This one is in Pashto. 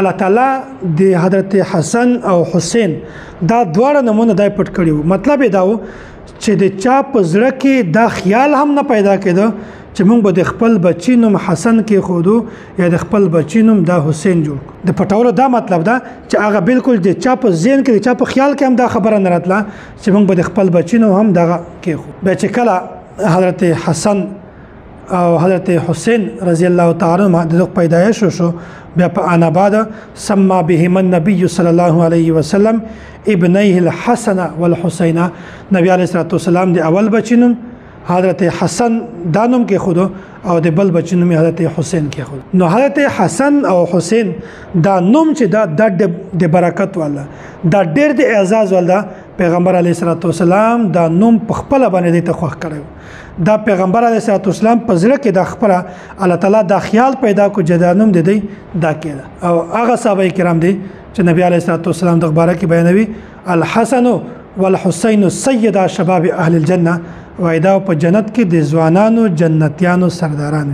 الله تعالی د حضرت حسن او حسین دا دواړه نمونه دای پټ کړي وو. مطلب یې دا و چې د چا په زړه کې دا خیال هم نه پیدا کېده چې موږ به د خپل بچی نوم حسن کې خودو یا د خپل بچی نوم دا حسین جوړ کړو. د پټولو دا مطلب دا چې هغه بالکل د چا په ذهن کې، د چا په خیال کې هم دا خبره نه راتله چې موږ به د خپل بچی نوم هم دغه کېښو. بیا چې کله حضرت حسن او حضرت حسین رضی الله تعالی عنہ د پیدایش شو، بیا په اناباد سما بهما النبي صلی الله علیه وسلم ابنيه الحسن والحسین. نبی علیه الصلاة والسلام د اول بچی نوم حضرت حسن دا نوم کې خود او د بل بچی نوم حضرت حسین کې خود. نو حضرت حسن او حسین دا نوم چې دا د برکت والا، دا ډېر د اعزاز والا، پیغمبر علیه الصلاة والسلام دا نوم په خپل باندې ته خوښ کړو. دا پیغمبر علیه الصلاة والسلام په زړه کې د خپل الله تعالی دا خیال پیدا کو چې دا نوم د دی دا کېده. او هغه صحابه کرام دي چې نبی علیه الصلاة والسلام د باره کې بیانوي الحسن والحسین سیدا شباب اهل الجنه، وای دا په جنت کې د ځوانانو جنتیانو سرداران.